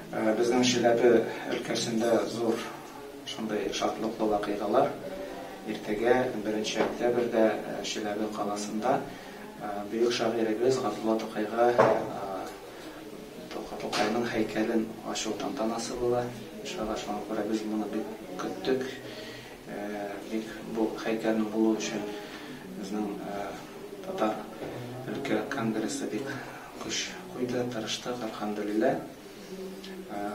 Безнең Чиләбе өлкәсендә зур шундый шатлыклы вакыйгалар. Иртәгә, 1 октябрьдә Чиләбе каласында бөек шагыйребез Габдулла Тукайга Тукайның һәйкәлен ачу тантанасы була. Иншалла, шуңа күрә без моны бик көттек. Бик бу һәйкәлнең булу өчен безнең татар өлкә конгрессы бик көч куйды, тырыштык, әлхәмдүлилләһ.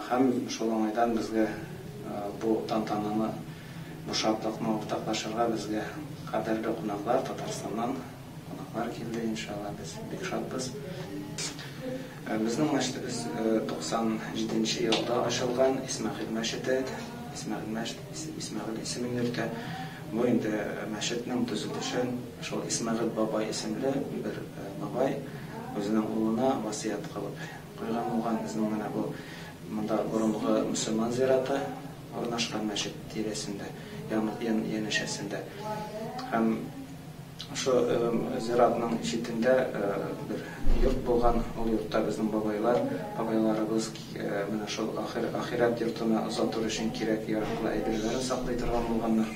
Һәм шул уңайдан безгә бу тантананы, бу шатлыкны уртаклашырга безгә кадерле кунаклар, Татарстаннан кунаклар килде, иншалла, без бик шатбыз. Безнең мәчетебез 97 нче елда ачылган, Исмәгыйль мәчете, Исмәгыйль мәчет, Исмәгыйль исемен йөртә. Бу инде мәчетнең төзелешен шул Исмәгыйль бабай исемле бер бабай үзенең улына васыять кылып куйган булган. Безнең менә бу монда борынгы мөселман зираты урнашкан мәчет тирәсендә, янәшәсендә. Һәм шул зиратның читендә бер йорт булган. Ул йортта безнең бабайлар, бабайларыбыз менә шул ахирәт йортына озатыр өчен кирәк-яраклы әйберләрен саклый торган булганнар.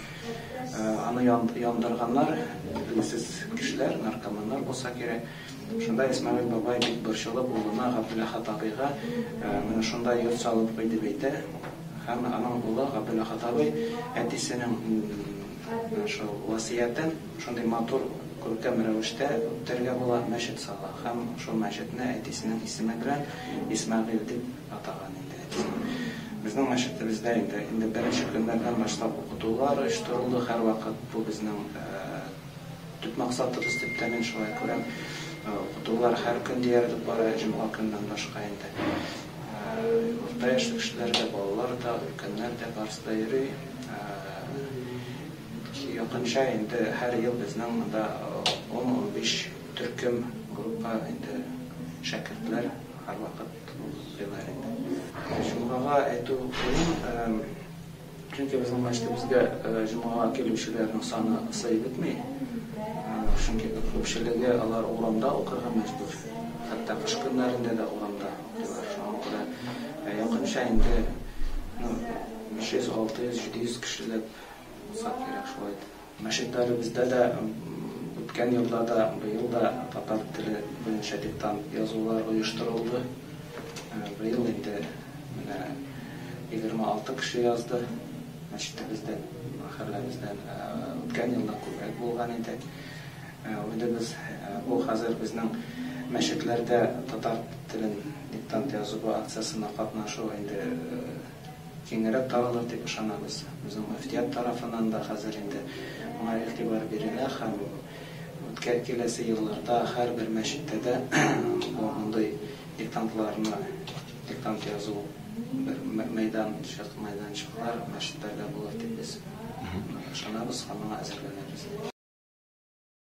Аны яндырганнар, билгесез кешеләр, наркоманнар булса кирәк. Шунда Исмәгыйль бабай бик борчылып улына Габделәхәт абыйга менә шунда йорт салып куй дип әйтә. Һәм аның улы Габделәхәт абый әтисенең шул васыятен шундый матур, күркәм рәвештә үтәргә була, мәчет сала. Һәм шул мәчетне әтисенең исеме белән Исмәгыйль дип атаган инде әтисе. Безнең мәчетебездә инде инде беренче көннәрдән башлап укытулар оештырылды һәрвакыт. Бу безнең төп максатыбыз дип тә мин шулай күрәм. Укытулар һәр көн диярлек бара, җомга көненнән башка инде. Урта яшьле кешеләр дә, балалар да, өлкәннәр дә барысы да йөри. Якынча инде һәр ел безнең монда 10-15 төркем, группа инде шәкертләр һәрвакыт укыйлар инде. Җомгага әйтү кыен, чөнки безнең мәчетебезгә җомгага килүчеләрнең саны сыеп бетми. Чөнки күпчелеге алар урамда укырга мәҗбүр. Хәтта кыш көннәрендә дә урамда укыйлар. Шуңа күрә якынча инде 500, 600, 700 кешеләп булса кирәк шулай итеп. Мәчетләребездә дә үткән елда да, быел да татар теле буенча диктант язулар оештырылды. Быел инде менә 26 кеше язды мәчетебездән, мәхәлләбездән. Үткән елда күбрәк булган иде. Уйлыйбыз, бу хәзер безнең мәчетләрдә татар телен диктант язу акциясенә катнашу инде киңрәк таралыр дип ышанабыз. Безнең мөфтият тарафыннан да хәзер инде моңа игътибар бирелә һәм үткән киләсе елларда һәрбер мәчеттә дә бу мондый диктантларны, диктант язу бер мәйданчык, мәйданчыклар мәчетләрдә булыр дип без ышанабыз һәм моңа әзерләнәбез.